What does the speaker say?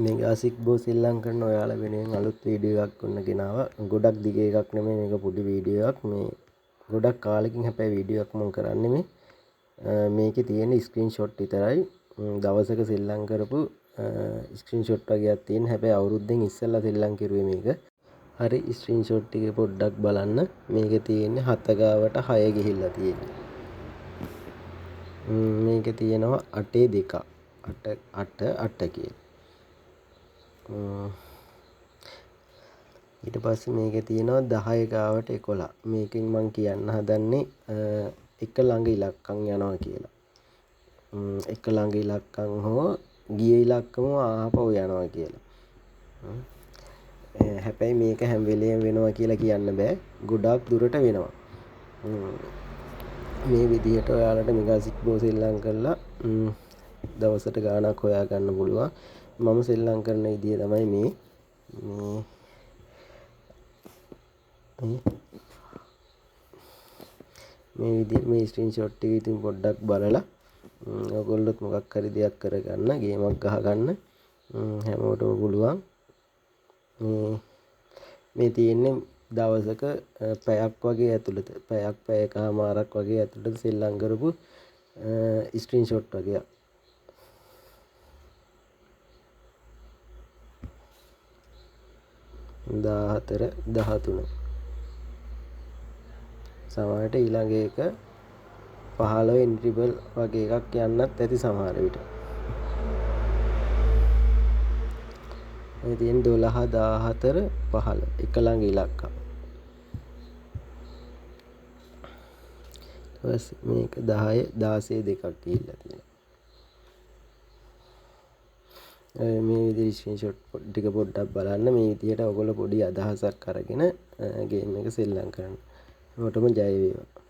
Mega sick බෝ සෙල්ලම් කරන ඔයාලා වෙනුවෙන් අලුත් වීඩියෝ එකක් ඔන්න ගෙනාවා. ගොඩක් දිග එකක් නෙමෙයි, මේක පොඩි වීඩියෝ එකක්. මේ ගොඩක් කාලෙකින් හැබැයි වීඩියෝ එකක් මම කරන්නේ මේ. මේකේ තියෙන ස්ක්‍රීන් ෂොට් විතරයි. දවසක සෙල්ලම් කරපු ස්ක්‍රීන් ෂොට් වගේක් තියෙන. හැබැයි අවුරුද්දෙන් ඉස්සෙල්ලා සෙල්ලම් කෙරුවේ මේක. හරි, ස්ක්‍රීන් ෂොට් ටික පොඩ්ඩක් බලන්න. මේකේ තියෙන්නේ 7 ගාවට 6 ගිහිල්ලා තියෙන්නේ. මේකේ තියෙනවා අටේ දෙකක්. අට අට අට කියලා. ඊට පස්සේ මේකේ තියෙනවා 10 ගාවට 11. මේකෙන් මං කියන්න හදන්නේ එක ළඟ ඉලක්කම් යනවා කියලා. එක ළඟ ඉලක්කම් හෝ ගිය ඉලක්කම ආපහු යනවා කියලා. හැබැයි මේක හැම වෙලේම වෙනවා කියලා කියන්න බෑ. ගොඩාක් දුරට වෙනවා. මේ විදිහට ඔයාලට මෙගා සික් බෝ සෙල්ලම් කරලා දවසට ගාණක් හොයා ගන්න පුළුවන්. මම සෙල්ලම් කරන විදිය තමයි මේ. මේ විදිහට මේ ස්ක්‍රීන් ෂොට් ටික ඉතින් පොඩ්ඩක් බලලා ඔයගොල්ලොත් මොකක් හරි දෙයක් කරගන්න, ගේමක් ගහගන්න හැමෝටම පුළුවන්. මේ තියෙන්නේ දවසක පැයක් වගේ ඇතුළත, පැයක් පැයකමාරක් වගේ ඇතුළත සෙල්ලම් කරපු ස්ක්‍රීන් ෂොට් වගේක්. 14 13. සමහරට ඊළඟ එක 15 එන්ට්‍රිබල් වගේ එකක් යන්නත් ඇති සමහර විට. මේ තියෙන 12 14 15 එක ළඟ ඉලක්කම්. ඊට පස්සේ මේක 10 16 දෙකක් ගිහිල්ලා තියෙනවා. මේ විදිහට ස්ක්‍රීන් ෂොට් ටික පොඩ්ඩක් බලන්න. මේ විදිහට ඔයගොල්ලෝ පොඩි අදහසක් අරගෙන ගේම් එක සෙල්ලම් කරන්න. හැමෝටම ජය වේවා.